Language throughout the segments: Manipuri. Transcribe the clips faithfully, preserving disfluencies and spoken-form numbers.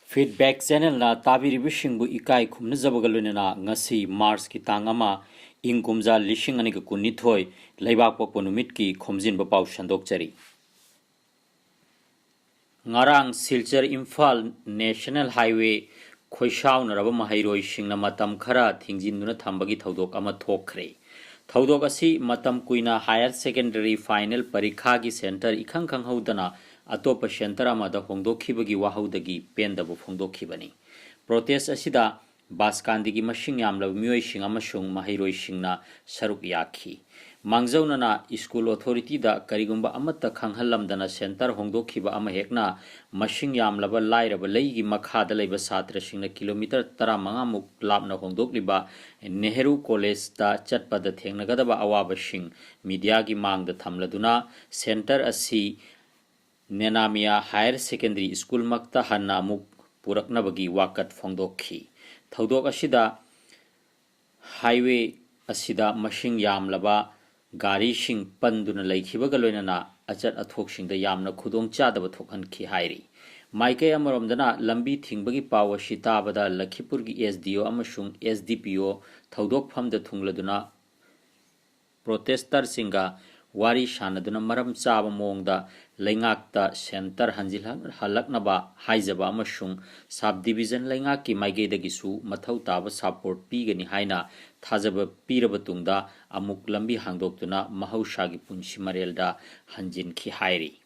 Feedback Channelꯅ ꯇꯥꯕꯤꯔꯤꯕꯁꯤꯡꯕꯨ ꯏꯀꯥꯏ ꯈꯨꯝꯅꯖꯕꯒ ꯂꯣꯏꯅꯅ ꯉꯁꯤ Marchꯀꯤ ꯇꯥꯡ ꯑꯃ, ꯏꯪ ꯀꯨꯝꯖꯥ ꯂꯤꯁꯤꯡ ꯑꯅꯤꯒ ꯀꯨꯟꯅꯤꯊꯣꯏ, ꯂꯩꯕꯥꯛꯄꯣꯛꯄ ꯅꯨꯃꯤꯠꯀꯤ ꯈꯣꯝꯖꯤꯟꯕ ꯄꯥꯎ ꯁꯟꯗꯣꯛꯆꯔꯤ꯫ ꯉꯔꯥꯡ ꯁꯤꯜꯆꯔ ꯏꯝꯐꯥꯜ National Highway ꯈꯣꯏꯁꯥꯎꯅꯔꯕ ꯃꯍꯩꯔꯣꯏꯁꯤꯡꯅ ꯃꯇꯝ ꯈꯔ ꯊꯤꯡꯖꯤꯟꯗꯨꯅ ꯊꯝꯕꯒꯤ ꯊꯧꯗꯣꯛ ꯑꯃ ꯊꯣꯛꯈ꯭ꯔꯦ꯫ ꯊꯧꯗꯣꯛ ꯑꯁꯤ ꯃꯇꯝ ꯀꯨꯏꯅ higher secondary final ꯄꯔꯤꯈꯥꯒꯤ center ꯏꯈꯪ ꯈꯪꯍꯧꯗꯅ ꯑꯇꯣꯞꯄ center ꯑꯃꯗ ꯍꯣꯡꯗꯣꯛꯈꯤꯕꯒꯤ ꯋꯥꯍꯧꯗꯒꯤ ꯄꯦꯟꯗꯕ ꯐꯣꯡꯗꯣꯛꯈꯤꯕꯅꯤ꯫ Protest ꯑꯁꯤꯗ ꯕꯥꯁꯀꯥꯟꯗꯤꯒꯤ ꯃꯁꯤꯡ ꯌꯥꯝꯂꯕ ꯃꯤꯑꯣꯏꯁꯤꯡ ꯑꯃꯁꯨꯡ ꯃꯍꯩꯔꯣꯏꯁꯤꯡꯅ ꯁꯔꯨꯛ ꯌꯥꯈꯤ꯫ ꯃꯥꯡꯖꯧꯅꯅ school authorityꯗ ꯀꯔꯤꯒꯨꯝꯕ ꯑꯃꯠꯇ ꯈꯪꯍꯜꯂꯝꯗꯅ center ꯍꯣꯡꯗꯣꯛꯈꯤꯕ ꯑꯃꯍꯦꯛꯅ ꯃꯁꯤꯡ ꯌꯥꯝꯂꯕ ꯂꯥꯏꯔꯕ ꯂꯩꯒꯤ ꯃꯈꯥꯗ ꯂꯩꯕ ꯁꯥꯇ꯭ꯔꯁꯤꯡꯅ kilometre ꯇꯔꯥꯃꯉꯥꯃꯨꯛ ꯂꯥꯞꯅ ꯍꯣꯡꯗꯣꯛꯂꯤꯕ ꯅꯦꯍꯔꯨ ꯀꯣꯂꯦꯖꯇ ꯆꯠꯄꯗ ꯊꯦꯡꯅꯒꯗꯕ ꯑꯋꯥꯕꯁꯤꯡ mediaꯒꯤ ꯃꯥꯡꯗ ꯊꯝꯂꯗꯨꯅ center ꯑꯁꯤ ꯅꯦꯅꯥꯃꯤꯌꯥ Higher Secondary Schoolꯃꯛꯇ ꯍꯟꯅ ꯑꯃꯨꯛ ꯄꯨꯔꯛꯅꯕꯒꯤ ꯋꯥꯀꯠ ꯐꯣꯡꯗꯣꯛꯈꯤ꯫ ꯊꯧꯗꯣꯛ ꯑꯁꯤꯗ highway ꯑꯁꯤꯗ ꯃꯁꯤꯡ ꯌꯥꯝꯂꯕ ꯒꯥꯔꯤꯁꯤꯡ ꯄꯟꯗꯨꯅ ꯂꯩꯈꯤꯕꯒ ꯂꯣꯏꯅꯅ ꯑꯆꯠ ꯑꯊꯣꯛꯁꯤꯡꯗ ꯌꯥꯝꯅ ꯈꯨꯗꯣꯡ ꯆꯥꯗꯕ ꯊꯣꯛꯍꯟꯈꯤ ꯍꯥꯏꯔꯤ꯫ ꯃꯥꯏꯀꯩ ꯑꯃꯔꯣꯝꯗꯅ ꯂꯝꯕꯤ ꯊꯤꯡꯕꯒꯤ ꯄꯥꯎ ꯑꯁꯤ ꯇꯥꯕꯗ ꯂꯈꯤꯄꯨꯔꯒꯤ S D O ꯑꯃꯁꯨꯡ S D P O ꯊꯧꯗꯣꯛꯐꯝꯗ ꯊꯨꯡꯂꯗꯨꯅ protesters ꯁꯤꯡꯒ ꯋꯥꯔꯤ ꯁꯥꯅꯗꯨꯅ ꯃꯔꯝ ꯆꯥꯕ ꯃꯑꯣꯡꯗ ꯂꯩꯉꯥꯛꯇ center ꯍꯟꯖꯤꯜꯍꯜꯂꯛꯅꯕ ꯍꯥꯏꯖꯕ ꯑꯃꯁꯨꯡ sub division ꯂꯩꯉꯥꯛꯀꯤ ꯃꯥꯏꯀꯩꯗꯒꯤꯁꯨ ꯃꯊꯧ ꯇꯥꯕ support ꯄꯤꯒꯅꯤ ꯍꯥꯏꯅ ꯊꯥꯖꯕ ꯄꯤꯔꯕ ꯇꯨꯡꯗ ꯑꯃꯨꯛ ꯂꯝꯕꯤ ꯍꯥꯡꯗꯣꯛꯇꯨꯅ ꯃꯍꯧꯁꯥꯒꯤ ꯄꯨꯟꯁꯤ ꯃꯔꯦꯜꯗ ꯍꯟꯖꯤꯟꯈꯤ ꯍꯥꯏꯔꯤ꯫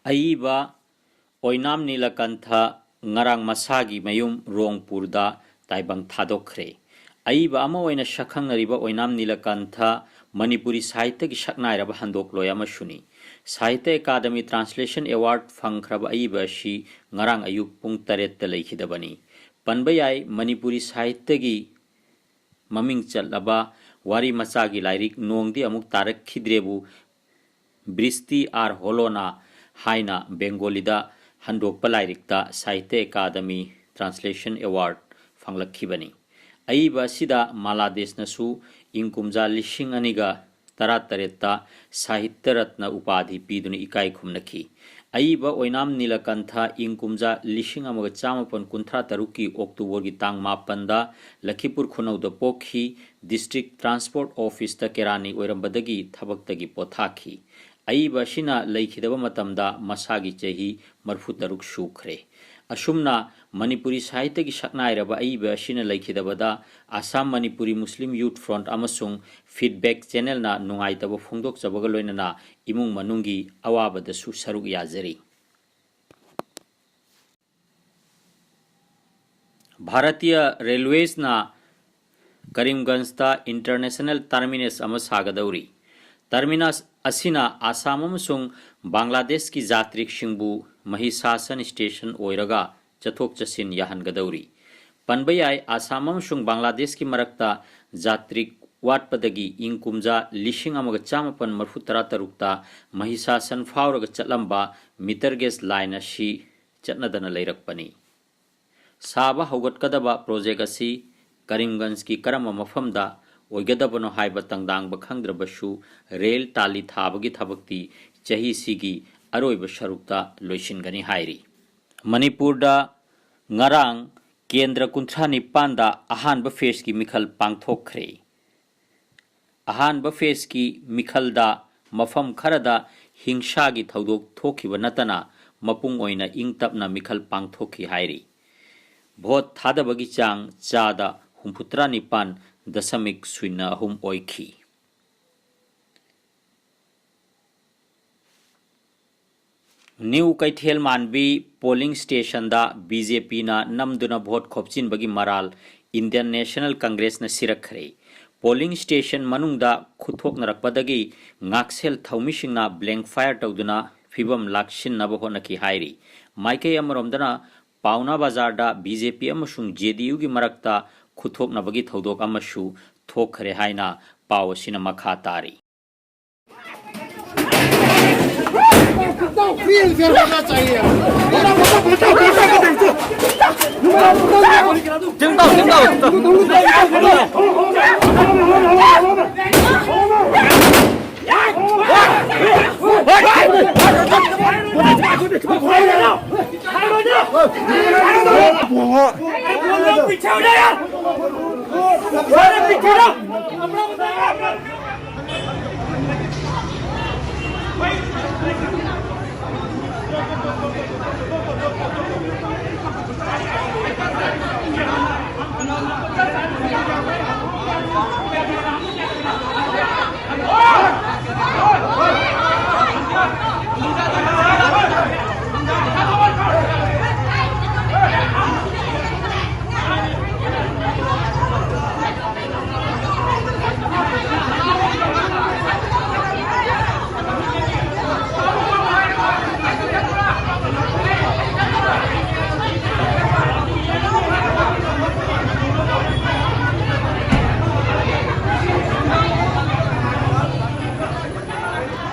ꯑꯏꯕ ꯑꯣꯏꯅꯥꯝ ꯅꯤꯂꯀꯟꯊ ꯉꯔꯥꯡ ꯃꯁꯥꯒꯤ ꯃꯌꯨꯝ ꯔꯣꯡꯄꯨꯔꯗ ꯇꯥꯏꯕꯪ ꯊꯥꯗꯣꯛꯈ꯭ꯔꯦ꯫ ꯑꯏꯕ ꯑꯃ ꯑꯣꯏꯅ ꯁꯛꯈꯪꯅꯔꯤꯕ ꯑꯣꯏꯅꯥꯝ ꯅꯤꯂꯀꯟꯊ ꯃꯅꯤꯄꯨꯔꯤ ꯁꯥꯍꯤꯇ꯭ꯌꯒꯤ ꯁꯛꯅꯥꯏꯔꯕ ꯍꯟꯗꯣꯛꯂꯣꯏ ꯑꯃꯁꯨꯅꯤ꯫ ꯁꯥꯍꯤꯇ꯭ꯌ ꯑꯦꯀꯥꯗꯃꯤ ꯇ꯭ꯔꯥꯟꯁꯂꯦꯁꯟ ꯑꯦꯋꯥꯔꯗ ꯐꯪꯈ꯭ꯔꯕ ꯑꯏꯕ ꯑꯁꯤ ꯉꯔꯥꯡ ꯑꯌꯨꯛ ꯄꯨꯡ ꯇꯔꯦꯠꯇ ꯂꯩꯈꯤꯗꯕꯅꯤ꯫ ꯄꯟꯕ ꯌꯥꯏ, ꯃꯅꯤꯄꯨꯔꯤ ꯁꯥꯍꯤꯇ꯭ꯌꯒꯤ ꯃꯃꯤꯡ ꯆꯠꯂꯕ ꯋꯥꯔꯤ ꯃꯆꯥꯒꯤ ꯂꯥꯏꯔꯤꯛ ꯅꯣꯡꯗꯤ ꯑꯃꯨꯛ ꯇꯥꯔꯛꯈꯤꯗ꯭ꯔꯦꯕꯨ ꯕ꯭ꯔꯤꯁꯇꯤ ꯑꯥꯔ ꯍꯣꯂꯣꯅ ꯍꯥꯏꯅ ꯕꯦꯡꯒꯣꯂꯤꯗ ꯍꯟꯗꯣꯛꯄ ꯂꯥꯏꯔꯤꯛꯇ ꯁꯥꯍꯤꯇ꯭ꯌ ꯑꯦꯀꯥꯗꯃꯤ ꯇ꯭ꯔꯥꯟꯁꯂꯦꯁꯟ ꯑꯦꯋꯥꯔꯗ ꯐꯪꯂꯛꯈꯤꯕꯅꯤ꯫ ꯑꯏꯕ ꯑꯁꯤꯗ ꯃꯥꯂꯥꯗꯦꯁꯅꯁꯨ ꯏꯪ ꯀꯨꯝꯖꯥ ꯂꯤꯁꯤꯡ ꯑꯅꯤꯒ ꯇꯔꯥꯇꯔꯦꯠꯇ ꯁꯥꯍꯤꯇ꯭ꯌ ꯔꯠꯅ ꯎꯄꯥꯙꯤ ꯄꯤꯗꯨꯅ ꯏꯀꯥꯏ ꯈꯨꯝꯅꯈꯤ꯫ ꯑꯏꯕ ꯑꯣꯏꯅꯥꯝ ꯅꯤꯂꯀꯟꯊ ꯏꯪ ꯀꯨꯝꯖꯥ ꯂꯤꯁꯤꯡ ꯑꯃꯒ ꯆꯥꯃꯥꯄꯟ ꯀꯨꯟꯊ꯭ꯔꯥ ꯇꯔꯨꯛꯀꯤ ꯑꯣꯛꯇꯣꯕꯔꯒꯤ ꯇꯥꯡ ꯃꯥꯄꯟꯗ ꯂꯈꯤꯄꯨꯔ ꯈꯨꯅꯧꯗ ꯄꯣꯛꯈꯤ꯫ ꯗꯤꯁꯇ꯭ꯔꯤꯛ ꯇ꯭ꯔꯥꯟꯁꯄꯣꯔꯠ ꯑꯣꯐꯤꯁꯇ ꯀꯦꯔꯥꯅꯤ ꯑꯣꯏꯔꯝꯕꯗꯒꯤ ꯊꯕꯛꯇꯒꯤ ꯄꯣꯊꯥꯈꯤ꯫ ꯑꯏꯕ ꯑꯁꯤꯅ ꯂꯩꯈꯤꯗꯕ ꯃꯇꯝꯗ ꯃꯁꯥꯒꯤ ꯆꯍꯤ ꯃꯔꯤꯐꯨ ꯇꯔꯨꯛ ꯁꯨꯈ꯭ꯔꯦ꯫ ꯑꯁꯨꯝꯅ ꯃꯅꯤꯄꯨꯔꯤ ꯁꯥꯍꯤꯇ꯭ꯌꯒꯤ ꯁꯛꯅꯥꯏꯔꯕ ꯑꯏꯕ ꯑꯁꯤꯅ ꯂꯩꯈꯤꯗꯕꯗ ꯑꯁꯥꯝ ꯃꯅꯤꯄꯨꯔꯤ ꯃꯨꯁꯂꯤꯝ ꯌꯨꯠ ꯐ꯭ꯔꯣꯟꯠ ꯑꯃꯁꯨꯡ ꯐꯤꯗꯕꯦꯛ ꯆꯦꯅꯦꯜꯅ ꯅꯨꯡꯉꯥꯏꯇꯕ ꯐꯣꯡꯗꯣꯛꯆꯕꯒ ꯂꯣꯏꯅꯅ ꯏꯃꯨꯡ ꯃꯅꯨꯡꯒꯤ ꯑꯋꯥꯕꯗꯁꯨ ꯁꯔꯨꯛ ꯌꯥꯖꯔꯤ꯫ ꯚꯥꯔꯇꯤꯌ ꯔꯦꯜꯋꯦꯁꯅ ꯀꯔꯤꯝꯒꯟꯖꯇ ꯏꯟꯇꯔꯅꯦꯁꯅꯦꯜ ꯇꯔꯃꯤꯅꯁ ꯑꯃ ꯁꯥꯒꯗꯧꯔꯤ꯫ ꯇꯔꯃꯤꯅꯁ ꯑꯁꯤꯅ ꯑꯁꯥꯝ ꯑꯃꯁꯨꯡ ꯕꯪꯒ꯭ꯂꯥꯗꯦꯁꯀꯤ ꯖꯥꯇ꯭ꯔꯤꯛꯁꯤꯡꯕꯨ ꯃꯍꯤꯁꯥꯁꯟ ꯁ꯭ꯇꯦꯁꯟ ꯑꯣꯏꯔꯒ ꯆꯠꯊꯣꯛ ꯆꯠꯁꯤꯟ ꯌꯥꯍꯟꯒꯗꯧꯔꯤ꯫ ꯄꯟꯕ ꯌꯥꯏ, ꯑꯁꯥꯝ ꯑꯃꯁꯨꯡ ꯕꯪꯒ꯭ꯂꯥꯗꯦꯁꯀꯤ ꯃꯔꯛꯇ ꯖꯥꯇ꯭ꯔꯤꯛ ꯋꯥꯠꯄꯗꯒꯤ ꯏꯪ ꯀꯨꯝꯖꯥ ꯂꯤꯁꯤꯡ ꯑꯃꯒ ꯆꯥꯃꯥꯄꯟ ꯃꯔꯤꯐꯨ ꯇꯔꯥ ꯇꯔꯨꯛꯇ ꯃꯍꯤꯁꯥꯁꯟ ꯐꯥꯎꯔꯒ ꯆꯠꯂꯝꯕ ꯃꯤꯇꯔ ꯒꯦꯖ ꯂꯥꯏꯟ ꯑꯁꯤ ꯆꯠꯅꯗꯅ ꯂꯩꯔꯛꯄꯅꯤ꯫ ꯁꯥꯕ ꯍꯧꯒꯠꯀꯗꯕ ꯄ꯭ꯔꯣꯖꯦꯛ ꯑꯁꯤ ꯀꯔꯤꯝꯒꯟꯖꯀꯤ ꯀꯔꯝꯕ ꯃꯐꯝꯗ ꯑꯣꯏꯒꯗꯕꯅꯣ ꯍꯥꯏꯕ ꯇꯪꯗꯥꯡꯕ ꯈꯪꯗ꯭ꯔꯕꯁꯨ, ꯔꯦꯜ ꯇꯥꯂꯤ ꯊꯥꯕꯒꯤ ꯊꯕꯛꯇꯤ ꯆꯍꯤꯁꯤꯒꯤ ꯑꯔꯣꯏꯕ ꯁꯔꯨꯛꯇ ꯂꯣꯏꯁꯤꯟꯒꯅꯤ ꯍꯥꯏꯔꯤ꯫ ꯃꯅꯤꯄꯨꯔꯗ ꯉꯔꯥꯡ ꯀꯦꯟꯗ꯭ꯔ ꯀꯨꯟꯊ꯭ꯔꯥ ꯅꯤꯄꯥꯟꯗ ꯑꯍꯥꯟꯕ ꯐꯦꯖꯀꯤ ꯃꯤꯈꯜ ꯄꯥꯡꯊꯣꯛꯈ꯭ꯔꯦ꯫ ꯑꯍꯥꯟꯕ ꯐꯦꯖꯀꯤ ꯃꯤꯈꯜꯗ ꯃꯐꯝ ꯈꯔꯗ ꯍꯤꯡꯁꯥꯒꯤ ꯊꯧꯗꯣꯛ ꯊꯣꯛꯈꯤꯕ ꯅꯠꯇꯅ ꯃꯄꯨꯡ ꯑꯣꯏꯅ ꯏꯪ ꯇꯞꯅ ꯃꯤꯈꯜ ꯄꯥꯡꯊꯣꯛꯈꯤ ꯍꯥꯏꯔꯤ꯫ ꯚꯣꯠ ꯊꯥꯗꯕꯒꯤ ꯆꯥꯡ ꯆꯥꯗ ꯍꯨꯝꯐꯨꯇꯔꯥ ꯅꯤꯄꯥꯟ ꯗꯁꯃꯤꯛ ꯁꯨꯏꯅ ꯑꯍꯨꯝ ꯑꯣꯏꯈꯤ꯫ ꯅ꯭ꯌꯨ ꯀꯩꯊꯦꯜ ꯃꯥꯟꯕꯤ ꯄꯣꯂꯤꯡ ꯁ꯭ꯇꯦꯁꯟꯗ ꯕꯤ ꯖꯦ ꯄꯤꯅ ꯅꯝꯗꯨꯅ ꯚꯣꯠ ꯈꯣꯞꯆꯤꯟꯕꯒꯤ ꯃꯔꯥꯜ ꯏꯟꯗꯤꯌꯟ ꯅꯦꯁꯅꯦꯜ ꯀꯪꯒ꯭ꯔꯦꯁꯅ ꯁꯤꯔꯛꯈ꯭ꯔꯦ꯫ ꯄꯣꯂꯤꯡ ꯁ꯭ꯇꯦꯁꯟ ꯃꯅꯨꯡꯗ ꯈꯨꯠꯊꯣꯛꯅꯔꯛꯄꯗꯒꯤ ꯉꯥꯛꯁꯦꯜ ꯊꯧꯃꯤꯁꯤꯡꯅ ꯕ꯭ꯂꯦꯡ ꯐꯥꯌꯔ ꯇꯧꯗꯨꯅ ꯐꯤꯕꯝ ꯂꯥꯛꯁꯤꯟꯅꯕ ꯍꯣꯠꯅꯈꯤ ꯍꯥꯏꯔꯤ꯫ ꯃꯥꯏꯀꯩ ꯑꯃꯔꯣꯝꯗꯅ ꯄꯥꯎꯅꯥ ꯕꯖꯥꯔꯗ ꯕꯤ ꯖꯦ ꯄꯤ ꯑꯃꯁꯨꯡ ꯖꯦ ꯗꯤ ꯌꯨꯒꯤ ꯃꯔꯛꯇ ꯈꯨꯠꯊꯣꯛꯅꯕꯒꯤ ꯊꯧꯗꯣꯛ ꯑꯃꯁꯨ ꯊꯣꯛꯈ꯭ꯔꯦ ꯍꯥꯏꯅ ꯄꯥꯎ ꯑꯁꯤꯅ ꯃꯈꯥ ꯇꯥꯔꯤ꯫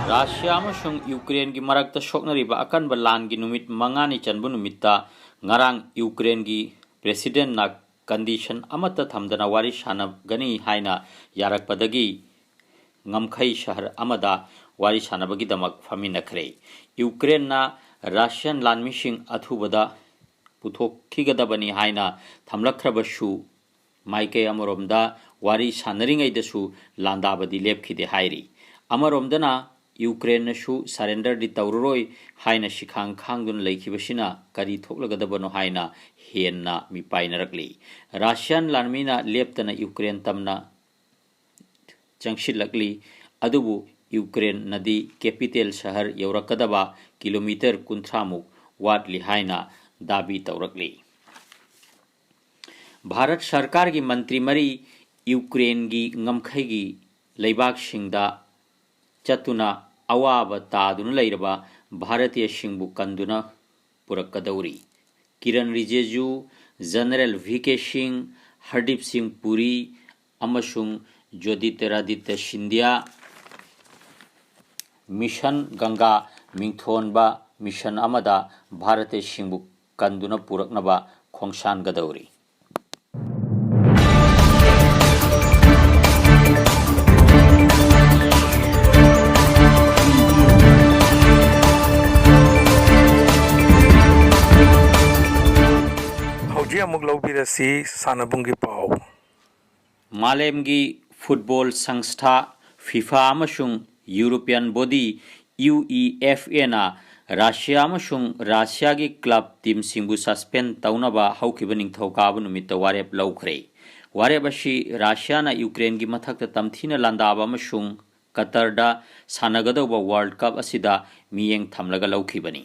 ꯔꯥꯁꯤꯌꯥ ꯑꯃꯁꯨꯡ ꯌꯨꯀ꯭ꯔꯦꯟꯒꯤ ꯃꯔꯛꯇ ꯁꯣꯛꯅꯔꯤꯕ ꯑꯀꯟꯕ ꯂꯥꯟꯒꯤ ꯅꯨꯃꯤꯠ ꯃꯉꯥꯅꯤ ꯆꯟꯕ ꯅꯨꯃꯤꯠꯇ ꯉꯔꯥꯡ ꯌꯨꯀ꯭ꯔꯦꯟꯒꯤ ꯄ꯭ꯔꯦꯁꯤꯗꯦꯟꯠꯅ ꯀꯟꯗꯤꯁꯟ ꯑꯃꯠꯇ ꯊꯝꯗꯅ ꯋꯥꯔꯤ ꯁꯥꯟꯅꯒꯅꯤ ꯍꯥꯏꯅ ꯌꯥꯔꯛꯄꯗꯒꯤ ꯉꯝꯈꯩ ꯁꯍꯔ ꯑꯃꯗ ꯋꯥꯔꯤ ꯁꯥꯟꯅꯕꯒꯤꯗꯃꯛ ꯐꯝꯃꯤꯟꯅꯈ꯭ꯔꯦ꯫ ꯌꯨꯀ꯭ꯔꯦꯟꯅ ꯔꯥꯁꯤꯌꯥꯟ ꯂꯥꯟꯃꯤꯁꯤꯡ ꯑꯊꯨꯕꯗ ꯄꯨꯊꯣꯛꯈꯤꯒꯗꯕꯅꯤ ꯍꯥꯏꯅ ꯊꯝꯂꯛꯈ꯭ꯔꯕꯁꯨ, ꯃꯥꯏꯀꯩ ꯑꯃꯔꯣꯝꯗ ꯋꯥꯔꯤ ꯁꯥꯟꯅꯔꯤꯉꯩꯗꯁꯨ ꯂꯥꯟꯗꯥꯕꯗꯤ ꯂꯦꯞꯈꯤꯗꯦ ꯍꯥꯏꯔꯤ꯫ ꯑꯃꯔꯣꯝꯗꯅ ꯌꯨꯀ꯭ꯔꯦꯟꯅꯁꯨ ꯁꯔꯦꯟꯗꯔꯗꯤ ꯇꯧꯔꯔꯣꯏ ꯍꯥꯏꯅ ꯁꯤꯈꯥꯡ ꯈꯥꯡꯗꯨꯅ ꯂꯩꯈꯤꯕꯁꯤꯅ ꯀꯔꯤ ꯊꯣꯛꯂꯒꯗꯕꯅꯣ ꯍꯥꯏꯅ ꯍꯦꯟꯅ ꯃꯤꯄꯥꯏꯅꯔꯛꯂꯤ꯫ ꯔꯥꯁꯤꯌꯥꯟ ꯂꯥꯟꯃꯤꯅ ꯂꯦꯞꯇꯅ ꯌꯨꯀ꯭ꯔꯦꯟ ꯇꯝꯅ ꯆꯪꯁꯤꯜꯂꯛꯂꯤ꯫ ꯑꯗꯨꯕꯨ ꯌꯨꯀ꯭ꯔꯦꯟꯅꯗꯤ capital ꯁꯍꯔ ꯌꯧꯔꯛꯀꯗꯕ kilometre ꯀꯨꯟꯊ꯭ꯔꯥꯃꯨꯛ ꯋꯥꯠꯂꯤ ꯍꯥꯏꯅ ꯗꯥꯕꯤ ꯇꯧꯔꯛꯂꯤ꯫ ꯚꯥꯔꯠ ꯁꯔꯀꯥꯔꯒꯤ ꯃꯟꯇ꯭ꯔꯤ ꯃꯔꯤ ꯌꯨꯀ꯭ꯔꯦꯟꯒꯤ ꯉꯝꯈꯩꯒꯤ ꯂꯩꯕꯥꯛꯁꯤꯡꯗ ꯆꯠꯇꯨꯅ ꯑꯋꯥꯕ ꯇꯥꯗꯨꯅ ꯂꯩꯔꯕ ꯚꯥꯔꯇꯤꯌꯁꯤꯡꯕꯨ ꯀꯟꯗꯨꯅ ꯄꯨꯔꯛꯀꯗꯧꯔꯤ꯫ ꯀꯤꯔꯟ ꯔꯤꯖꯤꯖꯨ, ꯖꯦꯅꯔꯦꯜ ꯚꯤ ꯀꯦ ꯁꯤꯡ, ꯍꯔꯗꯤꯞ ꯁꯤꯡ ꯄꯨꯔꯤ ꯑꯃꯁꯨꯡ ꯖꯣꯇꯤꯔꯥꯗꯤꯇ꯭ꯌ ꯁꯤꯟꯙꯤꯌꯥ ꯃꯤꯁꯟ ꯒꯪꯒꯥ ꯃꯤꯡꯊꯣꯟꯕ ꯃꯤꯁꯟ ꯑꯃꯗ ꯚꯥꯔꯇꯤꯌꯁꯤꯡꯕꯨ ꯀꯟꯗꯨꯅ ꯄꯨꯔꯛꯅꯕ ꯈꯣꯡꯁꯥꯟꯒꯗꯧꯔꯤ꯫ ꯍꯧꯖꯤꯛ ꯑꯃꯨꯛ ꯂꯧꯕꯤꯔꯁꯤ ꯁꯥꯟꯅꯕꯨꯡꯒꯤ ꯄꯥꯎ꯫ ꯃꯥꯂꯦꯝꯒꯤ ꯐꯨꯠꯕꯣꯜ ꯁꯪꯁꯊꯥ FIFA ꯑꯃꯁꯨꯡ European body UEFAꯅ ꯔꯁꯤꯌꯥ ꯑꯃꯁꯨꯡ ꯔꯁꯤꯌꯥꯒꯤ club teamꯁꯤꯡꯕꯨ suspend ꯇꯧꯅꯕ ꯍꯧꯈꯤꯕ ꯅꯤꯡꯊꯧꯀꯥꯕ ꯅꯨꯃꯤꯠꯇ ꯋꯥꯔꯦꯞ ꯂꯧꯈ꯭ꯔꯦ꯫ ꯋꯥꯔꯦꯞ ꯑꯁꯤ ꯔꯁꯤꯌꯥꯅ ꯌꯨꯀ꯭ꯔꯦꯟꯒꯤ ꯃꯊꯛꯇ ꯇꯝꯊꯤꯅ ꯂꯥꯟꯗꯥꯕ ꯑꯃꯁꯨꯡ ꯀꯇꯔꯗ ꯁꯥꯟꯅꯒꯗꯧꯕ World Cup ꯑꯁꯤꯗ ꯃꯤꯠꯌꯦꯡ ꯊꯝꯂꯒ ꯂꯧꯈꯤꯕꯅꯤ꯫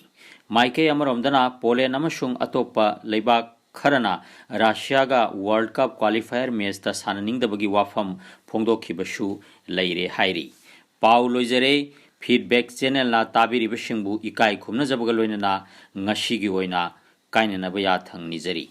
ꯃꯥꯏꯀꯩ ꯑꯃꯔꯣꯝꯗꯅ ꯄꯣꯂꯦꯟ ꯑꯃꯁꯨꯡ ꯑꯇꯣꯞꯄ ꯂꯩꯕꯥꯛ ꯈꯔꯅ ꯔꯁꯤꯌꯥꯒ World Cup qualifier matchꯇ ꯁꯥꯟꯅꯅꯤꯡꯗꯕꯒꯤ ꯋꯥꯐꯝ ꯐꯣꯡꯗꯣꯛꯈꯤꯕꯁꯨ ꯂꯩꯔꯦ ꯍꯥꯏꯔꯤ꯫ ꯄꯥꯎ ꯂꯣꯏꯖꯔꯦ꯫ Feedback channelꯅ ꯇꯥꯕꯤꯔꯤꯕꯁꯤꯡꯕꯨ ꯏꯀꯥꯏ ꯈꯨꯝꯅꯖꯕꯒ ꯂꯣꯏꯅꯅ ꯉꯁꯤꯒꯤ ꯑꯣꯏꯅ ꯀꯥꯏꯅꯅꯕ ꯌꯥꯊꯪ ꯅꯤꯖꯔꯤ꯫